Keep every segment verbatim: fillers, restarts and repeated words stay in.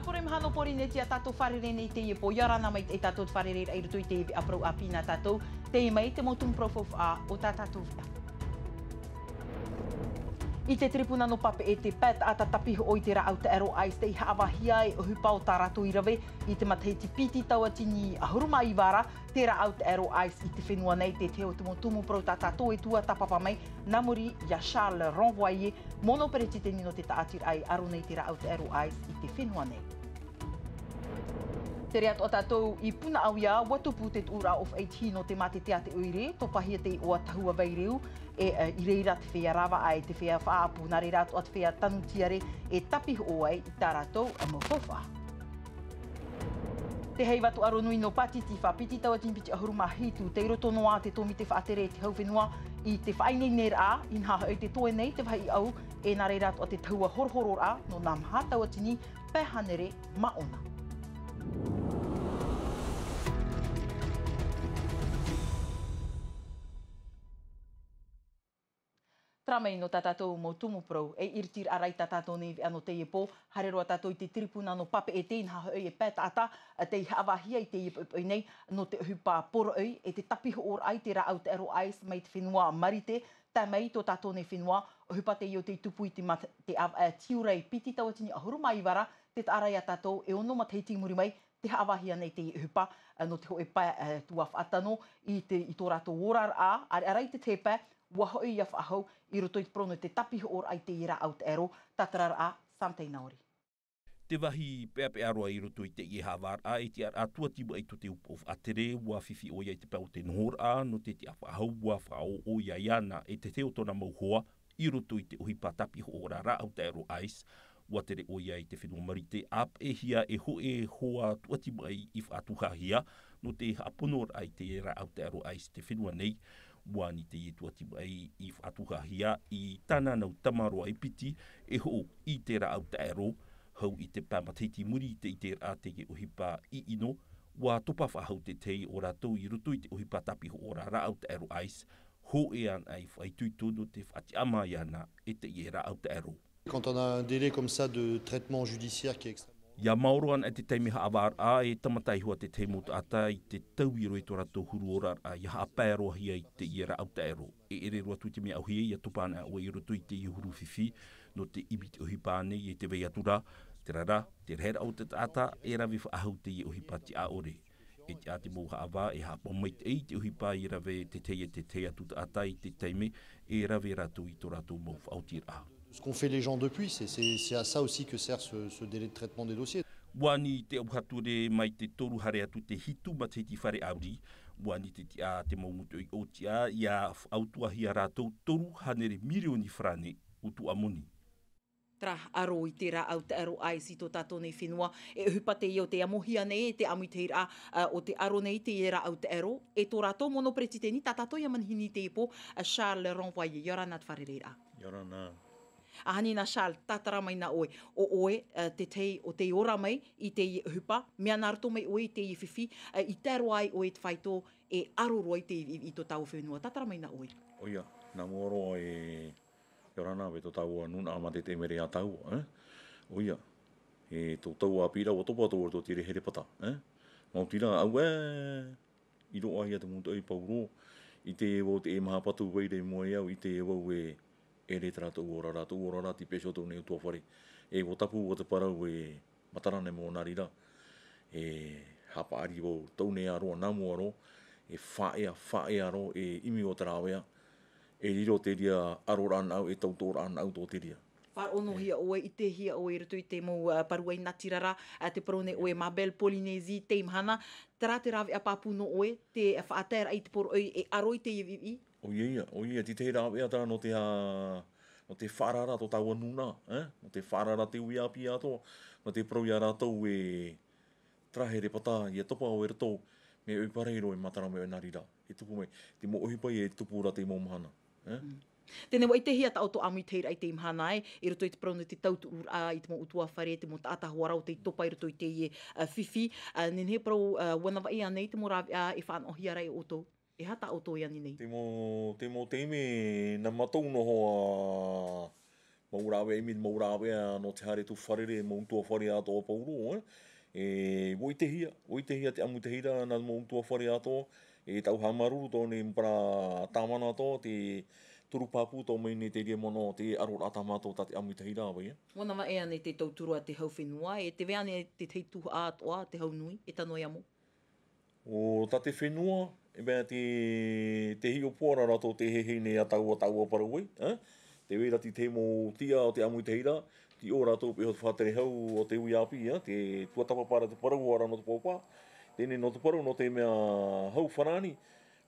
Poroʻi mahana o Porinetia tātou fārerei nei i teie pō, ʻia ora na mai tātou te fārereiraʻa i roto i te veʻa parau ʻāpī nā tātou, tei mai te mau tumu parau faufaʻa o tā tātou veʻa. I te tiripuna nō Papeʻete, pae taʻata tapi hoʻo i te rāʻau taʻero ice tei haʻavāhia e ʻohipa o tā rātou i rave i te matahiti piti tauatini ʻahuru mā iva ra, te rāʻau taʻero ice i te fenua nei, te tahi o te mau tumu parau tā tātou e tuatāpapa mai, nā muri iā Charles Renvoyer, mono peretiteni nō te tāʻatiraʻa e aro nei te rāʻau taʻero ice i te fenua nei. Tere atoʻa tātou i Punaʻauia, ʻua tupu te tuʻuraʻa ʻōfaʻi tihi nō te mātete a te ʻoire, topahia te iʻoa tahua vaireu, e, e, i reira te feiā rāvaʻa e te feiā faʻaʻapu, nā reira atoʻa te feiā tanu tiare e tapi hoʻo ai i tā rātou mau faufaʻa. Te heiva tūʻaro nui nō Pātitifa, piti tauatini piti ʻahuru mā hitu, tei roto noa te tōmite faʻatere e te hau fenua i te faʻaineineraʻa, inaha hoʻi te toe nei te vāhi ʻau, e nā reira atoʻa te tahua horohororaʻa nō nā maha tauatini pae hānere mā ʻona. Terā mai nō tā tātou mau tumu parau, e iritiraʻa ra i tā tātou nei veʻa nō teie pō, haere roa tātou i te tiripuna nō Papeʻete, inaha hoʻi e pae taʻata, tei haʻavāhia i teie poʻipoʻi nei, nō te ʻohipa poroʻi, e te tapi hoʻoraʻa i te rāʻau taʻero ice mai te fenua Marite, tae mai i tō tātou nei fenua, ʻohipa teie tei tupu i te mat-, te ʻāvaʻe tiurai piti tauatini ʻahuru mā iva ra, tē taʻa ra iā tātou e ono matahiti i muri mai, tē haʻavāhia nei teie ʻohipa, ā, nō te hōʻē pae, ā, tuafaʻatano i te, i tō rātou oraraʻa, ʻāreʻa rā i te tahi pae, ʻua hoʻi ʻia faʻahou i roto i te parau nō te tapi hoʻoraʻa i teie rāʻau taʻero, tātararaʻa, Sam Teinaori. Te vāhi peʻapeʻa roa i roto i teie haʻavāraʻa, e tiʻaraʻa tuati maʻi tō te upoʻo faʻatere, ʻua fifi ʻoia i te pae o te nohoraʻa, nō te tiʻa faʻahou, ʻua faʻaʻoʻo ʻoia iāna e te tahi o tōna mau hoa, i roto i te ʻohipa tapi hoʻoraʻa rāʻau taʻero ice, ʻua tere ʻoia i te fenua Marite, ʻāpeʻehia e hōʻē hoa tuati maʻi i faʻatuhahia, nō te haʻaponoraʻa i te rāʻau taʻero ice i te fenua nei, ʻua ani teie tuati maʻi i faʻatuhahia i tāna nau tamaroa e piti, e hoʻo i te rāʻau taʻero, hau i te pae matahiti i muri i te, i te raʻa teie ʻohipa ʻiʻino, ʻua topa faʻahou te tahi o rātou i roto i te ʻohipa tapi hoʻoraʻa rāʻau taʻero ice, hōʻē anaʻe i faʻaitoito nō te faʻatiʻamā iāna e teie rāʻau taʻero. Quand on a un délai comme ça de traitement judiciaire qui est extrêmement long. ʻIa maoro anaʻe te taime haʻavāraʻa, e tāmata iho ā te tahi mau taʻata i te tau i roto i tō rātou huru oraraʻa, ʻia haʻapae roa hia i teie rāʻau taʻero. E ʻere roa atu i te mea ʻauhia, ʻia topa anaʻe ʻoe i roto i teie huru fifi, nō te ʻimi i te ʻohipa nei e tē vai atu ra, terā rā, te rahiraʻa o te taʻata, e rave faʻahou teie ʻohipa tiʻa ʻore. E tiʻa te mau haʻavā, e haʻapaʻo maitaʻi i te ʻohipa i rave te tahi e te tahi atu taʻata i te taime, e rave rātou i tō rātou mau faʻaotiraʻa. Ce qu'ont fait les gens depuis, c'est, c'est, c'est à ça aussi que sert ce, ce délai de traitement des dossiers. ʻUa ani te ʻauha ture mai te toru haere atu te hitu matahiti fare ʻauri, ʻua ani te tiʻa te mau mūtoʻi ʻōtiʻa, ʻia faʻautuahia rātou toru hānere mirioni farāne o tuʻa moni. Terā, aro i te rāʻau taʻero ice i tō tātou nei fenua, e ʻohipa teie o tē amohia nei, e te ʻamuitahiraʻa, ā, o te aro nei i te rāʻau taʻero, e tō rātou mono peretiteni, tā tātou ïa manihini i teie pō, ā, Charles Renvoyer, ʻia ora na te fārereiraʻa. ʻIa ora na. ʻAhani nā Charles, tātara mai nā ʻoe, ʻo ʻoe, ā, te tahi o tei ora mai i teie ʻohipa, mea nā roto mai ʻoe i teie fifi, ā, i tae roa ai ʻoe i te faito e aro roa i te, i, i tō tāua fenua, tātara mai nā ʻoe. ʻOia, nā mua roa e ʻIa ora na, e tō tāua nūnaʻa mā te taime ra iā tāua, ē? ʻOia, e tō tāua ʻāpī ra, ʻua topa atu ʻoe i te here pata, ē? Maoti rā, ʻaue, i roaʻa ïa te mūtoʻi pauroa, ʻite vau te maha patu vai ra i mua iāʻu, ʻite vau e ʻere terā tōʻu oraraʻa, tōʻu oraraʻa, te pēsio tōʻu nei ʻutuāfare. E ʻua tapu, ʻua te parau e matara nei mau nā reira, e haʻapaʻari vau, tau nei ā roa, nā mua roa, e faʻaea, faʻaea roa, e ʻimi ʻo te rāveʻa, e riro te reira ʻaroraʻa nāʻu, e tautoʻoraʻa nāʻu tō te reira. Faʻaroʻohia ʻoe, ʻitehia ʻoe i roto i te mau, ā, parau ʻāpī nā Tirara, ā, te parau nei ʻoe mā Belle Polynésie, tei mahana, terā te rāveʻa pāpū nō ʻoe, te faʻataeraʻa i te poroʻi e ʻaro i te iʻiʻi, ʻOia ïa, ʻoia ïa, te tahi rāveʻa terā nō te, ā, nō te faʻaararaʻa tō tāua nūnaʻa, ē? Nō te faʻaararaʻa te uiʻāpī atoʻa, nō te parau iā rātou e terā here pata, ʻia topa ʻoe i roto, mea ʻoe i parau e matara mai ʻoe nā reira. E tupu mai, te mau ʻohipa ïa e tupu ra te mau mahana, ē? Mm. Teie nei, ʻua ʻitehia tāʻu ʻāmuitahiraʻa i teie mahana, ē, i roto i te parau nō te tauturuʻraʻa i te mau ʻutuāfare, te mau taʻata hoʻi rā o tei topa i roto i teie, ā, fifi, ā, nehenehe parau, ā, ʻua navaʻi ānei te mau rāveʻa e faʻanahohia ra e ʻoutou? E aha tā ʻoutou e ani nei? Te mau, te mau taime nā mātou noa, Mau rāveʻa ʻimi, mau rāveʻa nō te haere tū fārerei, mau utuafare atoʻa pauroa, ē. E, ʻua ʻitehia, ʻua ʻitehia te ʻāmuitahiraʻa nā mau utuafare atoʻa, e tāʻu haʻamāuruuru tō nei mau parau tāvana atoʻa, te turu pāpū tō mai nei te reira manaʻo, te aroraʻa tā mātou tā te ʻāmuitahiraʻa, vai, ē. ʻUa navaʻi ānei te tauturu a te hau fenua, e tē vai ānei te tahi tuhaʻa atoʻa, te hau nui, e tano ia mau? ʻO tā te fenua, e mea te, te hiʻopoʻa ra rātou tē hehei nei ā tāua, tāua parau ai, ē? Tē vai ra te tahi mau tiʻa o te ʻāmuitahiraʻa, te ʻō rātou pē ʻo te faʻatere hau o te ui ʻāpī, ē? Te tuatāpapa ra te parau ra nō te pāpū, teie nei nō te parau, nō te mea hau farāni,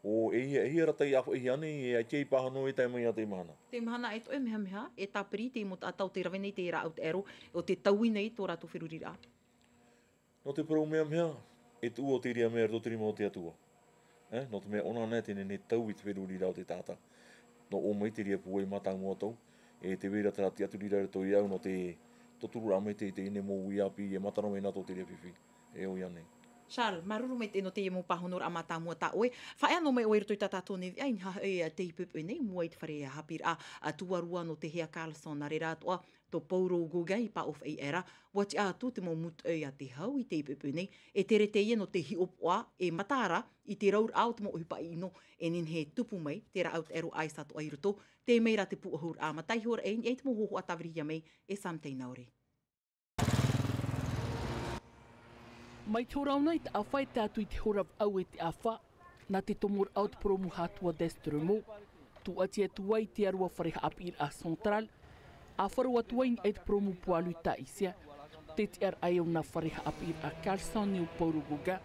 ʻo e hia, e hia rā tei ʻāfaʻi ānei, e ʻaita e pāhono e tae mai ā teie mahana. Teie mahana e toʻe mehameha, e tāpiri te mau taʻata o tē rave nei te rāʻau taʻero, ʻo tē taui nei tō rātou feruriraʻa. Nō te parau mehameha, e tuʻu ʻo te reira mea i roto i te rima o te Atua. Ē, nō te mea ʻōna anaʻe te nehenehe e taui te feruriraʻa o te taʻata. Nō ʻō mai te reira pūai mātāmua atoʻa, e tē vai ra terā tiʻaturiraʻa i roto ia au nō te tautururaʻa mai te, teie nei mau ui ʻāpī, e matara mai nā tō te reira fifi. E ʻoia nei. Charles, māuruuru maitaʻi nō teie mau pāhonoraʻa mātāmua tā ʻoe. Faʻaea noa mai ʻoe i roto i tā tātou neveʻa i niʻa hoʻi i teie poʻipoʻi nei, mua i te fare haʻapiʻiraʻa, ā, tuarua nō te hea Carlson, nā reira atoʻa, tō Paulo Gauguin i pāʻōfaʻi aʻera, ʻua tiʻa atu te mau mūtoʻi a te hau i teie poʻipoʻi nei, e tere teie nō te hiʻopoʻa, e matara i te rauraʻa o te mau ʻohipa ʻino, e nehenehe e tupu mai, te rāʻau taʻero ice atoʻa i roto, tē vai ra te pūʻohuraʻa, ā, mataʻi iho ra ē, i niʻa i te mau hōhoʻa tāvirihia mai, e Sam Teinaore. Mai te hora ono i te ʻāfa e tae atu i te hora vaʻu e te ʻāfa, nā te tomoraʻa o te purōmu Hatua d'Estremo, tūʻati atu ai te aro a Fare Haʻapiʻiraʻa Central, ʻa fārerei atu ai i niʻa i te purōmu Poilu Taʻisia, te tiʻaraʻa i ʻōna Fare Haʻapiʻiraʻa Carlson nō Paulo Gauguin,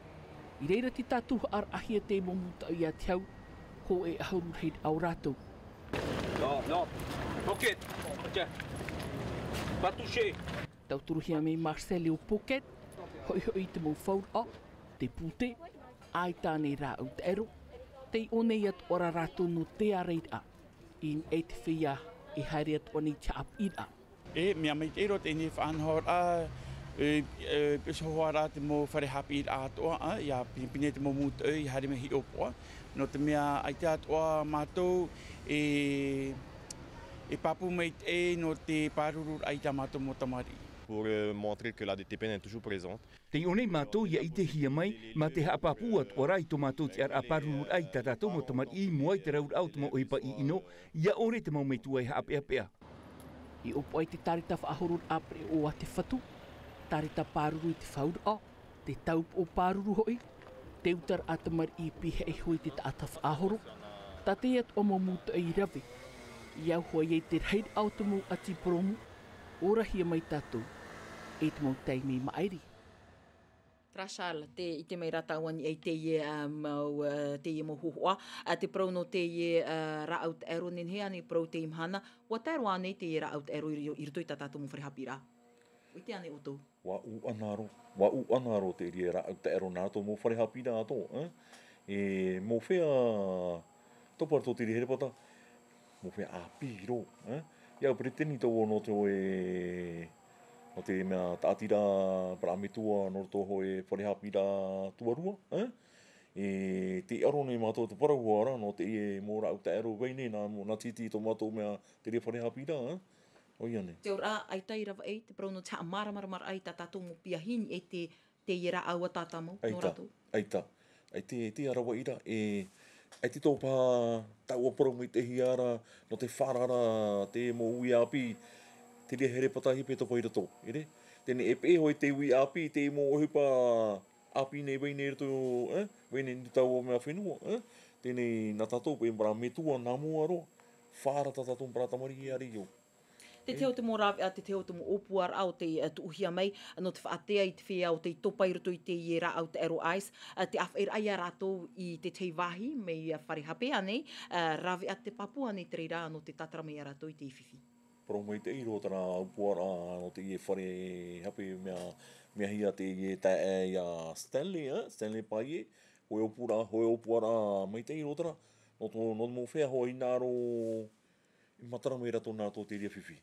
i reira te tātou haʻaraʻahia te mau mūtoʻi a te hau, hōʻē ʻahuru rahiraʻa o rātou. Non, non. Ok. Ok. Pas touché. Tauturuhia mai Marcel Leo Pocket, hoʻihoʻi i te mau fauraʻa, te pūtē, ʻaita ānei rāʻau taʻero, tei ʻō nei atoʻa ra rātou nō te ārairaʻa, i niʻa i te feiā e haere atoʻa nei i te haʻapiʻiraʻa. E, mea maitaʻi roa teie faʻanahoraʻa, e, e, pēsē hoʻi rā te mau fare haʻapiʻiraʻa atoʻa, ā, ʻia pinepine te mau mūtoʻi, ʻia haere mai hiʻopoʻa, nō te mea ʻaita atoʻa mātou, e, e pāpū maitaʻi nō te pārururaʻa i tā mātou mau tamariʻi. Pour, euh, montrer que la D T P N est toujours présente. Tei ʻō nei mātou ʻia ʻitehia mai, mā te haʻapāpū atoʻa ra i tō mātou tiʻaraʻa pārururaʻa i tā tātou mau tamariʻi i mua i te rauraʻa o te mau ʻohipa ʻino, ʻia ʻore te mau metua e haʻapeʻapeʻa. Hiʻopoʻa i te tāreta faʻahororaʻa pereʻoʻo a te fatu, tāreta pāruru i te fauraʻa, te taupoʻo pāruru hoʻi, te utaraʻa tamariʻi e pihaʻi iho i te taʻata faʻahoro, tā teie atoʻa mau mūtoʻi i rave, ʻia au hoʻi ai te rahiraʻa o te mau ʻati purōmu, ʻōrahia mai tātou, e te mau taime i maʻiri. Terā Charles, tē ʻite mai ra tāua i niʻa i teie, ā, mau, ā, teie mau hōhoʻa, ā, te parau nō teie, ā, rāʻau taʻero, nehenehe ānei parau teie mahana, ʻua tae roa ānei teie rāʻau taʻero i, i roto i tā tātou mau fare haʻapiʻiraʻa? ʻUa ʻite ānei ʻoutou? ʻUa ʻūʻana roa, ʻua ʻūʻana roa te reira rāʻau taʻero nā tō mau fare haʻapiʻiraʻa atoʻa, ē? E, mau feiā, topa atu te reira herepata, mau feiā ʻāpī roa, ē? ʻIa au peretiteni tō nō te, nō te mea tāʻatiraʻa parau metua nō roto hōʻē fare haʻapiʻiraʻa tuarua, ē? E, tē aro nei mātou te parau ra, nō teie mau rāʻau taʻero vai nei, nā, nā tītī tō mātou mea te reira fare haʻapiʻiraʻa, ē? ʻOia nei. Te auraʻa, ʻaita i rave ai te parau nō te haʻamāramaramaraʻa i tā tātou mau piahi i niʻa i te, teie rāʻau a tātou mau, nō rātou. ʻAita, ʻaita. ʻAita, ʻaita e rave ra, e, ʻaita tō paha taua parau maitaʻi ra, nō te faʻaara ra, te mau ui ʻāpī, te reira herepata hia pē topa i roto, ʻere? Teie nei e peʻe hoʻi te ui ʻāpī, te mau ʻohipa ʻāpī nei vai nei i roto, ē? Vai nei i taua mea fenua, ē? Teie nei nā tātou paʻi parau metua nā mua roa, faʻaara tā tātou parau tamariʻi i ʻāreio. Te tahi o te mau rāveʻa, te tahi o te mau ʻōpuaraʻa o tei, ā, tuʻuhia mai, nō te faʻatea i te feiā o tei topa i roto i teie rāʻau taʻero ice, ā, te ʻāfaʻiraʻa ia rātou i te tahi vāhi, mai, ā, fare hape ānei, ā, rāveʻa te pāpū ānei te reira nō te tātara mai ia rātou i te fifi. Parau maitaʻi roa terā ʻōpuaraʻa nō teie fare hape mea, mea hia teie taeaʻe ia Stanley, ā, Stanley Paie, hōʻē ʻōpuaraʻa, hōʻē ʻōpuaraʻa maitaʻi roa terā, nō tō, nō te mau feiā hōʻē hinaʻaro, e matara mai rātou nā tō te reira fifi.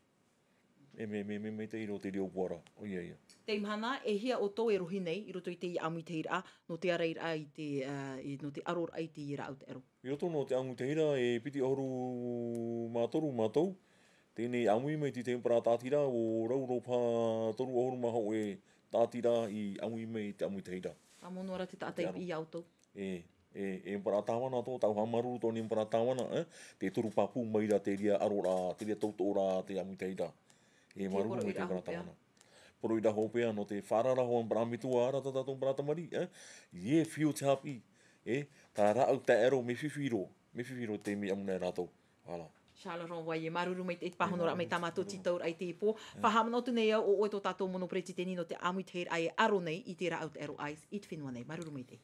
E mea, mea, mea, maitaʻi roa te reira ʻōpuaraʻa, ʻoia ia. Teie mahana, e hia ʻoutou e rohi nei, i roto i teie ʻāmuitahiraʻa, nō te ārairaʻa i te, ā, i, nō te aroraʻa i teie rāʻau taʻero? I roto nō te ʻāmuitahiraʻa, e piti ʻahuru mā toru mātou, Teie nei ʻāmui mai te, te ʻemepara tātira, ʻo rau rō paha toru ʻahuru mā hōʻē tātira i ʻāmui mai i te ʻāmui tahira. Ka mono ra te taʻata i ʻoutou. E, e, e ʻemepara tāvana tō, tāʻu haʻamāuruuru tō nei ʻemepara tāvana, e, te toru pāpū mai ra te reira ʻaroraʻa, te reira tautoʻoraʻa te ʻāmui tahira. E māuruuru mai te ʻemepara tāvana. Poroʻi ra hopeʻa nō te faʻaararaʻa hoʻi ʻemepara metua ra tā tātou ʻemepara tamariʻi, e, e fiu te haʻapiʻi, e, tā rāʻau taʻero mea fifi roa, mea fifi roa te mea ʻāmui nei rātou. Voilà. Charles Renvoyer, māuruuru maitaʻi i te pāhonoraʻa mai tā mātou tītauraʻa i teie pō. Faʻahaʻamanaʻo atu nei au ʻo ʻoe tō tātou mono peretiteni nō te ʻāmui tahiraʻa e aro nei i te rāʻau taʻero ice i te fenua nei. Māuruuru maitaʻi.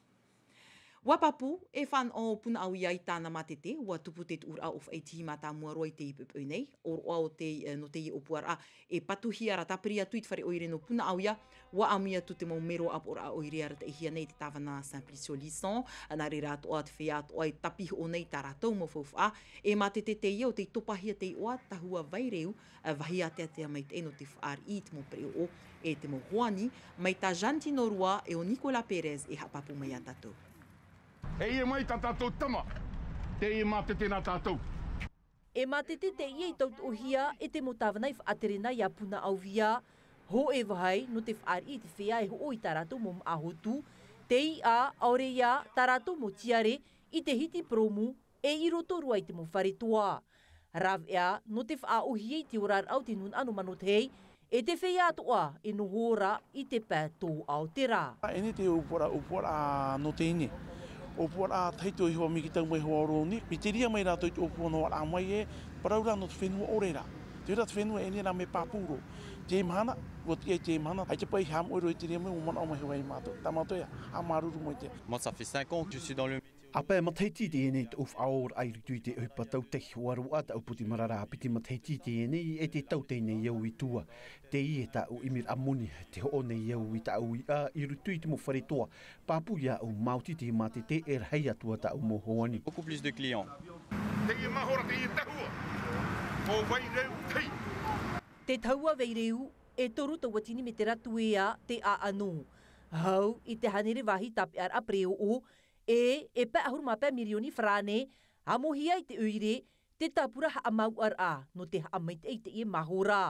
ʻUa pāpū, e fānaʻo Punaʻauia i tāna mātete, ʻua tupu te tuʻuraʻa ʻōfaʻi tihi mātāmua roa i teie poʻipoʻi nei, ʻōroʻa o te, e, nō teie ʻōpuaraʻa, e patuhia ra tāpiri atu i te fare ʻoire nō Punaʻauia, ʻua ʻāmui atu te mau mero ʻāpoʻoraʻa ʻoire arataʻihia nei i te tāvana Simplicio Lisson, nā reira atoʻa te feiā atoʻa e tāpihoʻo nei i tā rātou mau faufaʻa, e mātete teie ʻo tei topahia te iʻoa tahua Vaireu, e vāhi āteatea maitaʻi nō te fāriʻi i te mau pereʻoʻo e te mau hoani, mai tā Jantino Rua e ʻo Nicolas Pérez e haʻapāpū mai ia tātou. E ʻia mai tā tātou tama, teie mātete nā tātou. E mātete teie i tautoʻohia e te mau tāvana i faʻatere na ia Punaʻauia, hōʻē vāhi nō te fāriʻi i te feiā e hoʻo i tā rātou mau māʻa hotu, te iʻa, ʻaore ia tā rātou mau tiare, i te hiti purōmu, e i roto roa i te mau fare toa. Rāveʻa, nō te faʻaʻōhie i te oraraʻa o te nūnaʻa nō Manotahi, e te feiā atoʻa e noho ra i te pae tōʻa o te rā. ʻEnei te ʻōpuaraʻa, ʻōpuaraʻa nō teie nei. ʻŌpuaraʻa tahito iho ā mai ki tau mai hoa ʻōroni. Mai te reira mai rātou i te ʻōpua noa rā mai e parau ra nō te fenua ʻore ra. Te reira te fenua ʻēnei rā mea pāpū roa. Te mahana, ʻua tiʻa i te mahana, ʻaita paʻi haʻamoʻe roa i te reira mea ʻua manaʻo mai hoa ia mātou. Tā mātou ia, haʻamāuruuru maitaʻi. Moi, ça fait cinq ans que je suis dans le métier. ʻA pae matahiti teie nei tōʻu faʻaoraraʻa i roto i te ʻohipa tautehi, ʻua roaʻa tāʻu poti marara piti matahiti teie nei e tē tau teie nei au i tua. Teie tāʻu ʻimiraʻa moni, tē hoʻo nei au i tāʻu iʻa i roto i te mau fare toa, pāpū ia au maoti te mātete e rahi atu ā tāʻu mau hoani. Beaucoup plus de clients. Teie mahora, teie tahua, ʻo Vaireu tahi. Te tahua Vaireu, e toru tauatini metera tuea te ʻāʻano. Hau i te hānere vāhi tāpeʻaraʻa pereʻoʻo, e, e pae ʻahuru mā pae mirioni farāne, haʻamoʻehia i te ʻoire, te tāpura haʻamāuʻaraʻa, nō te haʻamaitaʻi i teie mahora.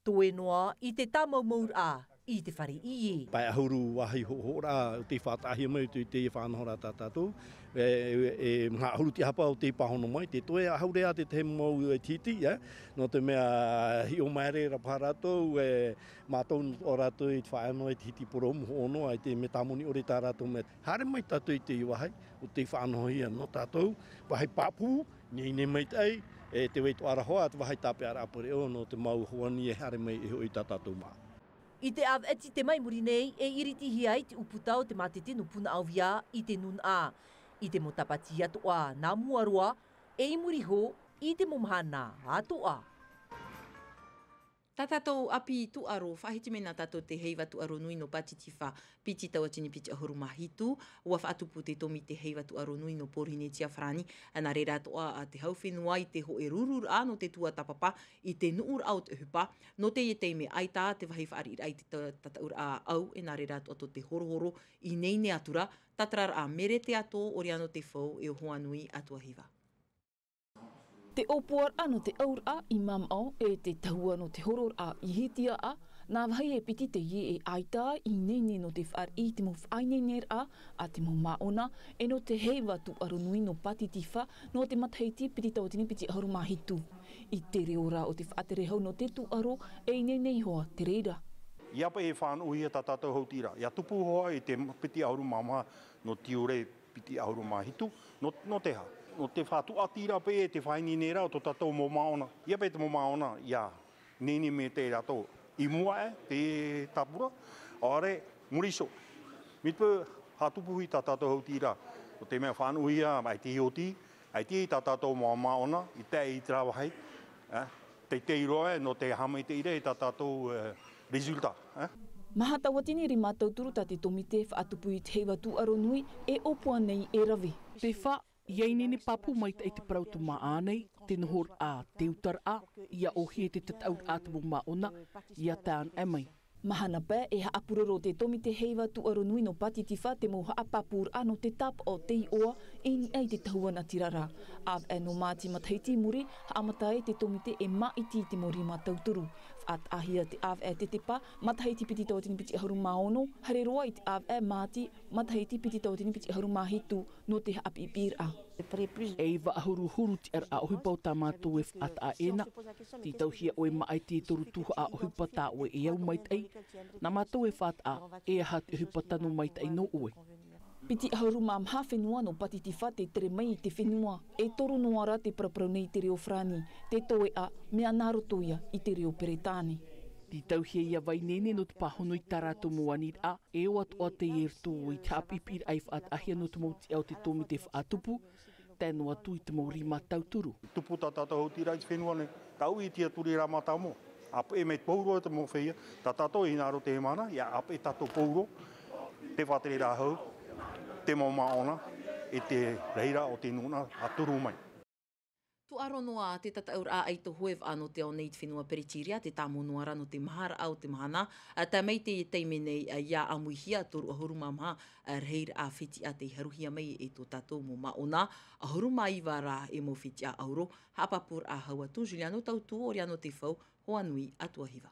Toe noa i te tāmaumauraʻa i te fare ʻie. Pae ʻahuru vāhi hoʻohoʻoraʻa, tei faʻataʻahia mai i te, i teie faʻanahoraʻa tā tātou. E, e, e, maha ʻahuru te hapa o tei pāhono mai, te toe ʻahuru ā te tahi mau e tihiti, e. Nō te mea, hiʻo maere ra paha rātou, e, mātou nō rātou i te faʻaʻano i te hiti purōmu hoʻo noa, i te mea tāmoni ʻore tā rātou mea. Haere mai tātou i teie vāhi, ʻo tei faʻanahohia nō tātou, vāhi pāpū, ineine maitaʻi, e te vai toʻa ra hoʻi, te vāhi tāpeʻaraʻa pereʻoʻo nō te mau hoani e haere mai e hoʻi i tā tātou māʻa. I te ʻāvaʻe tite mai muri nei, e iritihia ai te ʻūputa o te mātete nō Punaʻauia i te nūnaʻa. I te mau tāpati atoʻa nā mua roa, e i muri iho i te mau mahana atoʻa. Tā tātou ʻāpī tūʻaro, faʻahiti mai na tātou te heiva tūʻaro nui nō Pātitifa, piti tauatini piti ʻahuru mā hitu, ʻua faʻatupu te tōmite heiva tūʻaro nui nō Pōrīnetia Farāni, nā reira atoʻa te hau fenua i te hōʻē rururaʻa nō te tuatāpapa i te nuʻuraʻa o te ʻohipa, nō teie taime ʻaita te vāhi fāriʻiraʻa i te ta-, tataʻuraʻa ʻau, e nā reira atoʻa tō te horohoro, ineine atu ra, tātararaʻa Merete Ato, Oriano Tefau, e ʻo Hoanui Atuahiva. Te ʻōpuaraʻa nō te ʻauraʻa i mamaʻo, e te tahua nō te hororaʻa i hitiaʻa, nā vāhi e piti teie e ʻaita ineine nō te fāriʻi i te mau faʻaineineraʻa a te mau māʻona, e nō te heiva tūʻaro nui nō Pātitifa, nō te matahiti piti tauatini piti ʻahuru mā hitu. I te reira o te faʻatere hau nō te tūʻaro, e ineine iho ā te reira. ʻIa paʻi e fānaʻohia tā tātou hau tīra, ʻia tupu hoʻi i te piti ʻahuru mā maha nō Tiure piti ʻahuru mā hitu, nō, nō te aha? Nō te faʻatuʻatiraʻa paʻi e te faʻaineineraʻa o tō tātou mau māʻona. ʻIa paʻi te mau māʻona, ʻia ineine maitaʻi rātou i mua aʻe te tāpura, ʻaore, muri iho. Mai te peu, haʻatupu hoʻi tā tātou hau tīra, nō te mea fānaʻohia, ʻaita i oti, ʻaita i tā tātou mau māʻona, i tae i terā vāhi, eh? Teitei roa, eh, nō te haʻamaitaʻiraʻa i tā tātou, eh, résultat, eh? Maha tauatini rima tauturu tā te tōmite faʻatupu i te heiva tūʻaro nui e ʻōpua nei e rave. Te fā, ʻia ineine pāpū maitaʻi te parau tū māʻa nei, te nohoraʻa, te utaraʻa, ʻia ʻōhie te tataʻuraʻa te mau māʻona, ʻia tae anaʻe mai. Mahana pae e haʻapūroro te tōmite heiva tūʻaro nui nō Pātitifa te mau haʻapāpūraʻa nō te tāpaʻo o te iʻoa i niʻa i te tahua natirara. ʻĀvaʻe nō Māti matahiti i muri, haʻamata ai te tōmite e māʻiti i te mau rima tauturu. Faʻataʻahia te ʻāvaʻe tetepa matahiti piti tauatini piti ʻahuru mā ono, haere roa i te ʻāvaʻe Māti matahiti piti tauatini piti ʻahuru mā hitu nō te haʻapiʻipiʻiraʻa. E iva ʻahuru huru tiʻaraʻa ʻohipa o tā mātou e faʻataʻa ʻē na. Tītauhia ʻoe māʻiti e toru tuhaʻa ʻohipa tā ʻoe e au maitaʻi. Nā mātou e faʻataʻa e aha te ʻohipa tano maitaʻi nō ʻoe. Piti ʻahuru mā maha fenua nō Pātitifa tē tere mai i te fenua. E toru noa rā tē paraparau nei i te reo Farāni, te toeʻa, mea nā roto ia i te reo Peretāne. Tītauhia ia vai nene nō te pāhono i tā rātou mau aniraʻa, e ʻoaʻoa teie i roto i te haʻapiʻipiʻiraʻa i faʻataʻahia nō te mau tiʻa o te tōmite faʻatupu, tae noa atu i te mau rima tauturu. Tupu tā tātou hautiraʻa i te fenua nei, tāʻu i te tiʻaturi rā mātāmua. ʻĀpeʻe mai te pauroa te mau feiā, tā tātou e hinaʻaro te mahana, ʻia ʻāpeʻe tātou pauroa, te faʻatereraʻa hau, te mau māʻona, e te rahiraʻa o te nūnaʻa a turu mai. Tūʻaro noa te tataʻuraʻa ʻaito hoe vaʻa nō te ao nei i te fenua Peretīria, te tāmau noa rā nō te maharaʻa o te mahana, a, tae mai te taime nei, a, ʻia ʻāmuihia toru ʻahuru mā maha, a, rahiraʻa fetiʻa tei haruhia mai e tō tātou mau māʻona, ʻahuru mā iva rā e mau fetiʻa ʻauro, haʻapāpūraʻa hau atu, Juliano Tautu, Oriano Tefau, Hoanui, Atuahiva.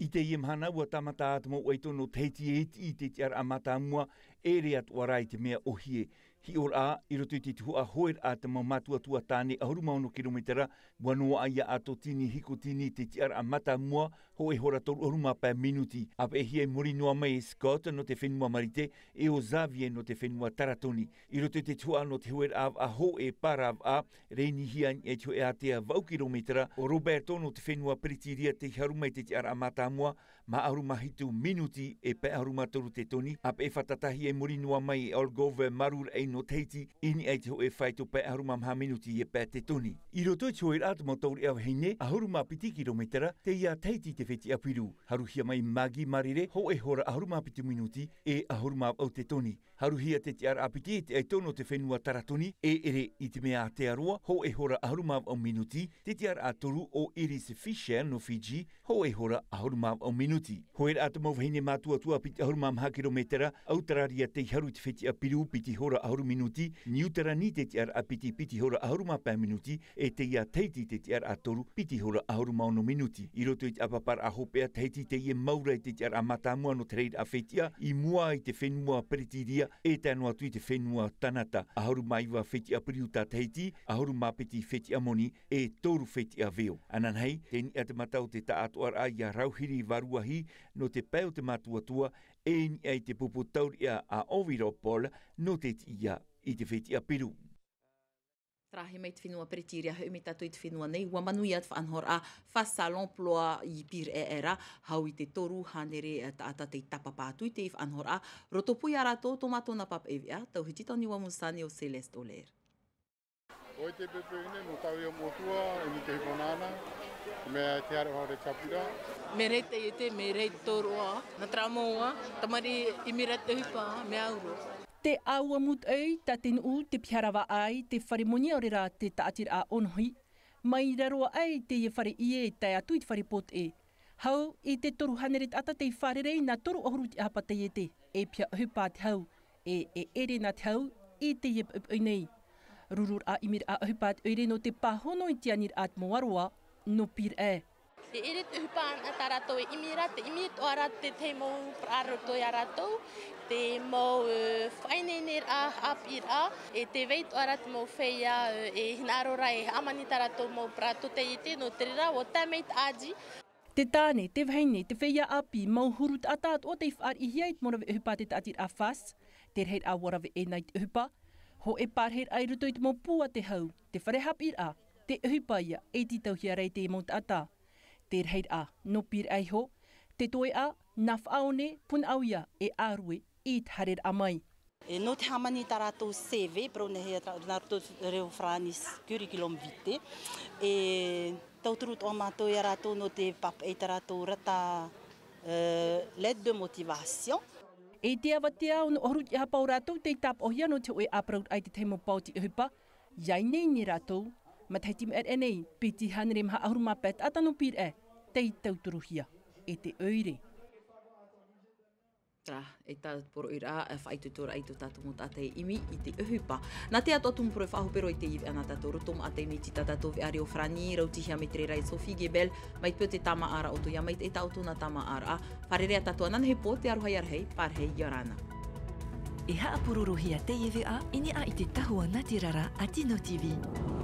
I teie mahana, ua tāmata te mau ʻaito nō Tahiti e iti i te tiʻaraʻa mātāmua, e ʻere atoʻa rā i te mea ʻōhie. Hiʻoraʻa, i roto i te tuhaʻa hoeraʻa te mau mātuatua tāne ʻahuru mā ono kirometera, ua noaʻa ia ʻato tini hiko tini te tiʻaraʻa mātāmua, hōʻē hora toru ʻahuru mā pae minuti. ʻĀpeʻehia i muri noa mai e Scott nō te fenua Marite, e ʻo Xavier nō te fenua Taratoni. I roto i te tuhaʻa nō te hoeraʻa vaʻa hōʻē paravaʻa, reinihia i te hoʻe ātea vaʻu kirometera, ʻo Roberto nō te fenua Peretīria tei haru mai te tiʻaraʻa mātāmua, maha ʻahuru mā hitu minuti e pae ʻahuru mā toru te toni, ʻāpeʻe fātatahia i muri noa mai e Olgove Maruraʻi nō Tahiti, i niʻa i te hoʻe faito pae ʻahuru mā maha minuti e pae te toni. I roto i te hoeraʻa te mau taureʻa vahine, ʻahuru mā piti kirometera, teie a Tahiti te fetiʻa piru. Haruhia mai Magi Marire, hōʻē hora ʻahuru mā piti minuti, e ʻahuru mā vaʻu te toni. Haruhia te tiʻaraʻa piti e te ʻaito nō te fenua Taratoni, e ʻere i te mea ātea roa, hōʻē hora ʻahuru mā vaʻu minuti, te tiʻaraʻa toru ʻo Iris Fisher nō Fiji, hōʻē hora ʻahuru mā vaʻu minuti. Hoeraʻa te mau vahine mātuatua piti ʻahuru mā maha kirometera, Autarāria tei haru i te fetiʻa piru piti hora ʻahuru minuti, Niutarani te tiʻaraʻa piti piti hora ʻahuru mā pae minuti, e teie a Tahiti te tiʻaraʻa toru, piti hora ʻahuru mā ono minuti. I roto i te ʻāpaparaʻa hopeʻa Tahiti teie mau ra i te tiʻaraʻa mātāmua nō te rahiraʻa fetiʻa, i mua i te fenua Peretīria, e tae noa atu i te fenua Tanata. ʻAhuru mā iva fetiʻa piru tā Tahiti, ʻahuru mā piti fetiʻa moni, e toru fetiʻa veo. Ananahi, tei niʻa te mata o te taʻatoʻaraʻa ia Rauhiri Varuahi nō te pae o te mātuatua, e i niʻa i te pupu taureʻa a Oviro Paul nō te tiʻa i te fetiʻa piru. Tarahi mai te fenua Peretīria, hoʻi mai tātou i te fenua nei, ua manuia te faʻanahoraʻa Face à l'emploi i Pīraʻe ra, hau i te toru hānere taʻata tei tāpapa atu i te faʻanahoraʻa. Rotopū ia rātou tō mātou nā papa e veʻa, tauhiti tau niua musani o Céleste Oler. ʻOe te pepe nei, mo tāu ia motua, e mea te hipo nāna, mea te haere haere tāpira. Mea rei te ete, mea rei tōroa, nā terā mau, tamari ʻimiraʻa te ʻohipa, mea au roa. Te ʻāua mūtoʻi, tā te nuʻu, te piha rava ai, te fare moni ʻaore rā te taʻatiraʻa ʻōnohi. Mai raro aʻe i teie fare ʻie e tae atu i te fare pōteʻe. Hau i te toru hānere taʻata tei fārerei nā toru ʻahuru te ʻāpapa taiete, e piha ʻohipa te hau, e, e ʻere nā te hau i teie poʻipoʻi nei. Rururaʻa ʻimiraʻa ʻohipa te ʻoire nō te pāhono i te aniraʻa te mau aroa nō Pīraʻe. E ʻere te ʻohipa nā tā rātou e ʻimi ra, te ʻimi atoʻa ra te tahi mau parau roto ia rātou, te mau, e, faʻaineineraʻa, haʻapiʻiraʻa, e te vai atoʻa ra te mau feiā, e, e hinaʻaro ra e hāmani tā rātou mau parau tōtaiete, nō te reira, ʻua tae mai te ʻāti. Te tāne, te vahine, te feiā ʻāpī, mau huru taʻata atoʻa tei fāriʻihia i te mau rave ʻohipa a te taʻatiraʻa Face, te rahiraʻa ʻua rave ʻē na i te ʻohipa, hōʻē pārahiraʻa i roto i te mau pū a te hau, te fare haʻapiʻiraʻa, te ʻohipa ia e tītauhia ra e te mau taʻata. Te rahiraʻa, nō Pīraʻe iho, te toeʻa, nā faʻaone, punaʻauia, e ʻārue, i te haereraʻa mai. E nō te hāmani tā rātou C V, parau nei hia tā, nā roto reo Farāni curriculum vitae. E tauturu atoʻa mātou ia rātou nō te papaʻi tā rātou rata, e, lettre de motivation. E te avatea ono ʻahuru te ʻāpapa o rātou tei tāpaʻohia nō te hōʻē ʻāparauraʻa i te tahi mau paoti ʻohipa. ʻIa ineine rātou, matahiti maʻere nei, piti hānere maha ʻahuru mā pae taʻata nō Pīraʻe, tei tauturuhia e te ʻoire. Tara, e tāporo ira, e faʻaitoito raʻa i tō tātou mau taʻata e ʻimi i te ʻohipa. Nā te atoʻa tumu poro e faʻahope roa i te ivi ana tātou roto maʻa te miti tā tātou veʻa reo farani, rautihia mai te reira e Sophie Gebel, mai pio te tāmāʻaraʻa o tō ia mai te tāʻoto nā tāmāʻaraʻa. Fārerei tātou ananahi pō te aroha ia rahi, pārahi ia rāna. E haʻapurorohia te ivi a, i niʻa i te tahua nā te rara a Tino T V.